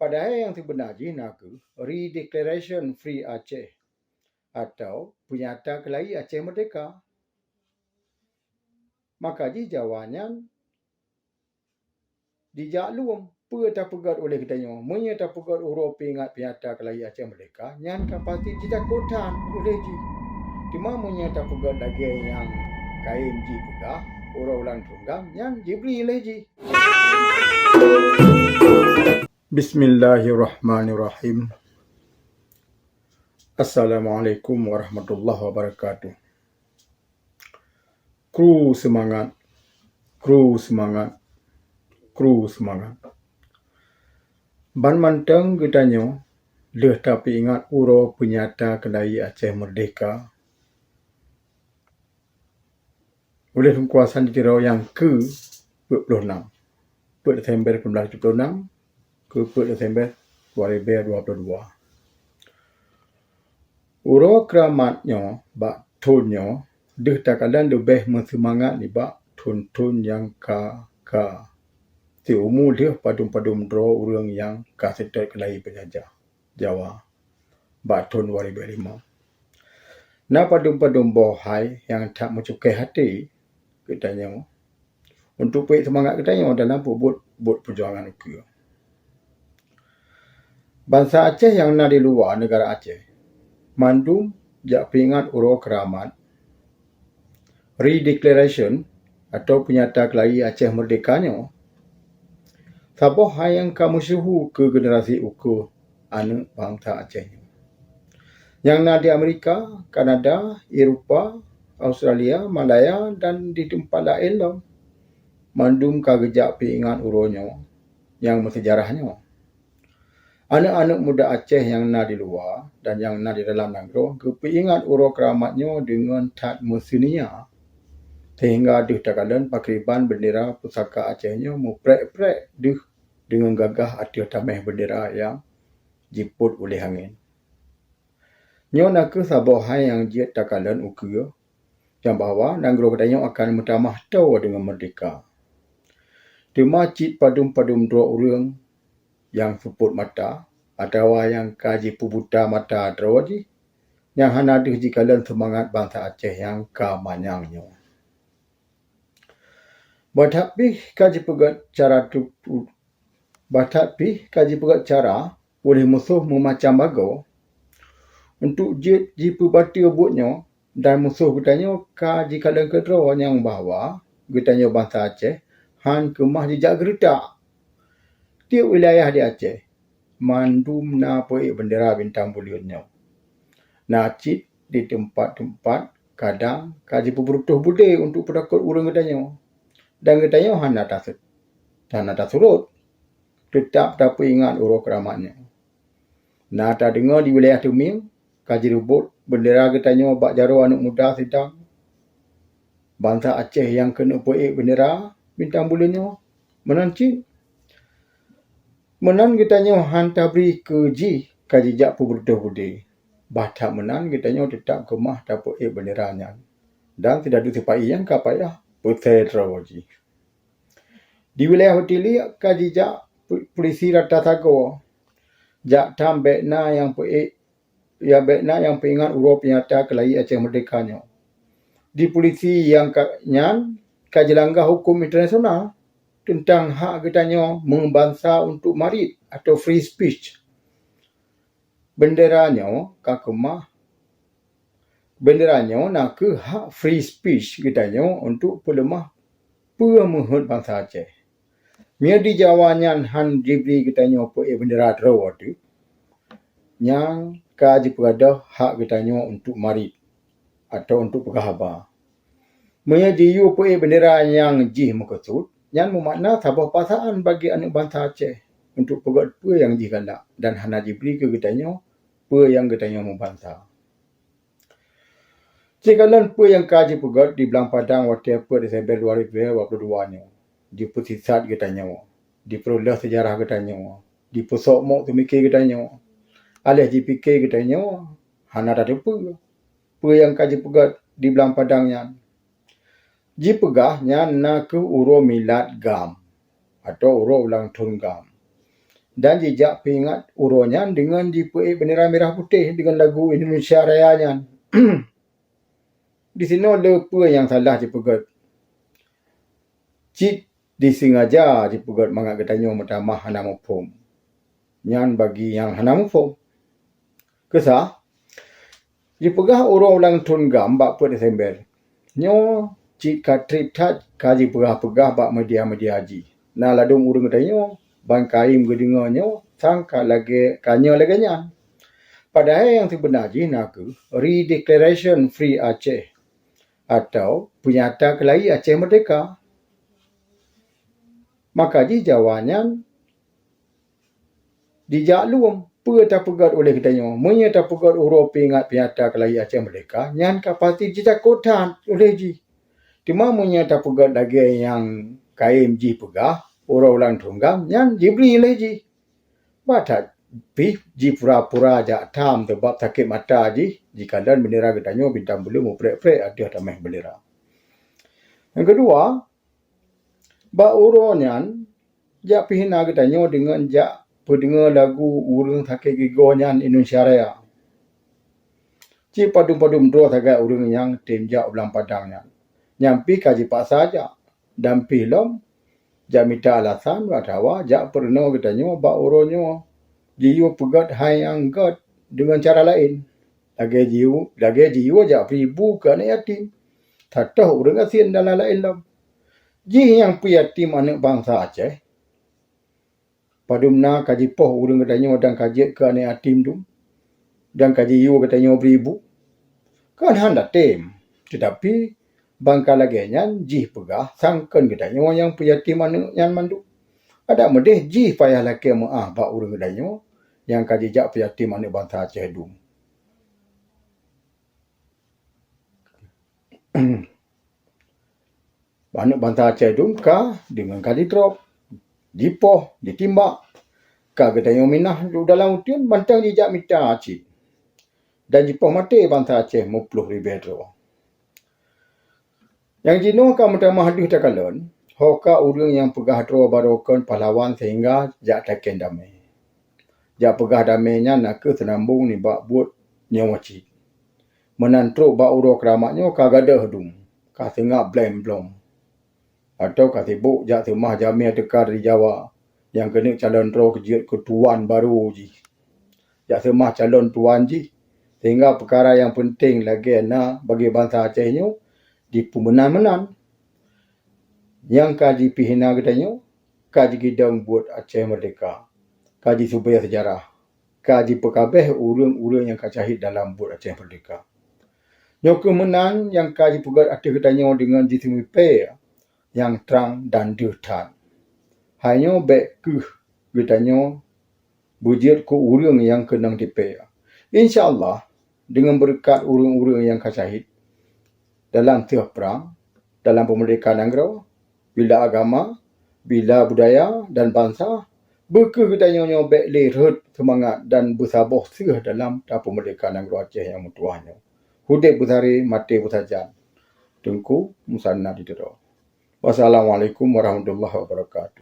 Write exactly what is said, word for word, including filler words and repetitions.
Padahai nyang sibeuna jih na kheueh Redeclaration Free Aceh atau Peunyata Keulayi Aceh Merdeka. Maka jih Jawa nyan jijak lom peue tapeugét uleh geutanyoe. Meunyoe tapeugét uroe peuingat Peunyata Keulayi Aceh Merdeka, nyan ka pasti jitakot that uleh jih. Teuma meunyoe tapeugét lagée nyang kayém jipeugah, uroe ulang thôn GAM, nyan jibri uleh jih. Bismillahirrahmanirrahim. Assalamualaikum warahmatullahi wabarakatuh. Kru seumangat, kru seumangat, kru seumangat. Ban mantong geutanyoe lheueh tapeuingat uroe Peunyata Keulayi Aceh Merdeka, uleh Teungku Hasan di Tiro nyang keu peuet ploh nam, peuet Desember sikureueng blaih tujoh ploh nam keu peuet Desember dua ribèe dua ploh dua. Uroe keuramat nyoe bak thôn nyoe deuh takalon leubeh meuseumangat nibak thôn-thôn nyang ka-ka siumu lheueh padum-padum droe ureuëng nyang ka seutôt keulayi peunjajah Jawa bak thôn dua ribèe lima. Na padum-padum boh hai nyang that meucukéh até geutanyoe untuk peuék seumangat geutanyoe dalam peubuet buet peujuangan ukeue. Bansa Aceh nyang na di luwa neugara Aceh, mandum jak peuingat uroe keuramat, redeclaration atau peunyata keulayi Aceh Merdeka nyoe, saboh hai nyang ka meusyeuhu keu generasi ukeue aneuëk bansa Aceh nyoe. Nyang na di Amerika, Kanada, Eropa, Australia, Malaya dan di teumpat laén lom, mandum ka geujak peuingat uroe nyoe nyang meuseujarah nyoe. Aneuëk-aneuëk muda Aceh nyang na di luwa dan nyang na di dalam nanggroe geupeuingat uroe keuramat nyoe deungon that meuseunia, sehingga deuh takalon pakriban beundera pusaka Aceh nyoe meuprek-prek deuh deungon gagah ateueh tameh beundera nyang jipôt uleh angén. Nyoe na kheueh saboh hai nyang jeuet takalon ukeue nyang bahwa nanggroe geutanyoe akan meutamah toe deungon meurdehka. Teuma cit padum-padum droe ureuëng nyang seupôt mata atawa nyang ka jipeubuta mata droe jih, nyang hana deuh jikalon seumangat bansa Aceh nyang ka manyang nyoe. Bah that pih ka jipeugét cara tu, bah that pih ka jipeugét cara uleh musoh meumacam bagoe untuk jeuet jipeubateue buet nyoe, dan musoh geutanyoe ka jikalon keudroe nyang bahwa geutanyoe bansa Aceh han keumah jijak geureutak. Tieb wilayah di Aceh mandum na peuék beundera bintang buleuen nyoe. Na cit di teumpat-teumpat kadang ka jipeubeureutoh budé untuk peutakot ureuëng geutanyoe. Dan geutanyoe hana taseut, hana tasurot, teutap tapeuingat uroe keuramat nyoe. Na tadeungoe di wilayah Teumèe ka jireubot beundera geutanyoe bak jaroe aneuëk muda sidang bansa Aceh nyang keuneuk peuék beundera bintang buleuen nyoe. Meunan cit, meunan geutanyoe han tabri keu jih ka jijak peubeureutoh budé. Bah that meunan geutanyoe teutap keumah tapeuék beundera nyan, dan sidadu sipa-i nyang ka payah peusé droe jih. Di wilayah Tileuk ka jijak pu-, pulisi rata sagoe, jak tham bék na nyang peuék, ya bék na nyang peuingat uroe peunyata keulayi Aceh Merdeka nyoe. Di pulisi nyang ka, nyan ka jilangga huköm internasional teuntang hak geutanyoe meubansa untuk marit atau free speech. Beundera nyoe ka keumah, beundera nyoe na kheueh hak free speech geutanyoe untuk peuleumah peue meuheuet bansa Aceh. Meunyoe di Jawa nyan han jibri geutanyoe peuék beundera droe teuh, nyang ka jipeugadôh hak geutanyoe untuk marit atau untuk peugah haba. Meunyoe jiyue peuék beundera nyang jih meukeusut, nyan meumakna saboh paksaan bagi aneuëk bansa Aceh untuk peugét peue nyang jih galak dan hana jibri keu geutanyoe peue nyang geutanyoe meubansa. Sikalon peue nyang ka jipeugét di Blang Padang watée peuet Desember dua ribèe dua puluh dua nyoe, jipeusisat geutanyoe, jipeureuloh seujarah geutanyoe, jipeusok mok seumiké geutanyoe. Aléh jipike geutanyoe hana tateupeue peue nyang ka jipeugét di Blang Padang nyan. Jipeugah nyan na kheueh uroe milad GAM atau uroe ulang thôn GAM. Dan jijak peuingat uroe nyan deungon jipeuék bendera mirah putéh deungon lagu Indonesia Raya nyan. Disinoe le peue nyang salah jipeugét. Cit disengaja jipeugét mangat geutanyoe meutamah hana muphom. Nyan bagi nyang hana muphom. Keu sa, jipeugah uroe ulang thon GAM bak peuet Desember. Nyoe cit ka treb that ka jipeugah-peugah bak media-media jih. Na ladôm ureuëng geutanyoe ban kayém geudeungoe nyoe sang ka lagée ka nyoe lagée nyan. Padahai nyang sibeuna jih na kheueh Redeclaration Free Aceh atau peunyata keulayi Aceh Merdeka. Maka jih Jawa nyan jijak lom peue tapeugét uleh geutanyoe. Meunyoe tapeugét uroe peuingat peunyata keulayi Aceh Merdeka, nyan ka pasti jitakot that uleh jih. Teuma meunyoe tapeugét lagée nyang kayém jih peugah, uroe ulang thon GAM, nyan jibri uleh jih. Bah that pih jipura-pura jak tham sabab sakét mata jih, jikalon bendera geutanyoe bintang bulu muprek-prek ateueh tameh bendera. Nyang keudua, bak uroe nyan, jak pih na geutanyoe deungon jak peudeungoe lagu ureuëng sakét gigoe nyan Indonesia Raya. Cit padum-padum droe sagai ureuëng nyang tem jak u Blang Padang nyan. Nyan pih ka jipaksa jak, dan pih lom jak mita alasan atawa jak peurunoe geutanyoe bak uroe nyoe jiyue peugét hai nyang gét deungon cara laén. Lagée jiyue, lagée jiyue jak bri bu keu aneuëk yatim, tatoh ureuëng gasien dan laén-laén lom. Jih nyang peuyatim aneuëk bansa Aceh, padum na ka jipoh ureuëng geutanyoe dan ka jeuet keu aneuëk yatim dum, dan ka jiyue geutanyoe bri bu? Kan hana tem, teutapi ban ka lagée nyan jih peugah sangkon geutanyoe nyang peuyatim aneuëk nyan mandum. Adak meudeh jih payah lakée meuáh bak ureuëng geutanyoe nyang ka jijak peuyatim aneuëk bansa Aceh dum. Aneuëk bansa Aceh dum ka deungon ka jitrok, jipoh, jitimbak. Ka geutanyoe minah u dalam uteuen mantong jijak mita cit. Dan jipoh maté bansa Aceh muploh ribée droe. Nyang jinoe ka meutamah deuh takalon, ho ka ureuëng nyang peugah droe baroe kon pahlawan sehingga jak takén damé. Jak peugah damé nyan na kheueh seunambong nibak buet nyoe cit. Meunan trok bak uroe keuramat nyoe ka gadôh dum, ka seungab blém-blom. Atau ka sibok jak seumah jamé teuka dari Jawa nyang keuneuk calon droe jeuet keu tuan barô jih. Jak seumah calon tuan jih, sehingga peukara nyang peunteng lagée na bagi bansa Aceh nyoe dipeumeunan-meunan. Nyang ka jipihina geutanyoe, ka jigidong buet Aceh Merdeka, ka jisubée seujarah, ka jipeukabeh ureuëng-ureuëng nyang ka syahid dalam buet Aceh Merdeka. Nyoe kheueh meunan nyang ka jipeugét ateueh geutanyoe deungon jiseumipée nyang trang dan deuh that. Hai nyoe bék kheueh geutanyoe beujeuet keu ureuëng nyang keunong tipée. Insya Allah, deungon beureukat ureuëng-ureuëng nyang ka syahid dalam teuh prang, dalam peumeurdeka nanggroe, bila agama, bila budaya dan bansa, beukeue geutanyoe nyoe bék lé rhot seumangat dan beusaboh seuh dalam tapeumeurdeka nanggroe Aceh nyang meutuwah nyoe. Udeb beusaré, maté beusajan. Teungku Musanna di Tiro. Wassalamualaikum warahmatullahi wabarakatuh.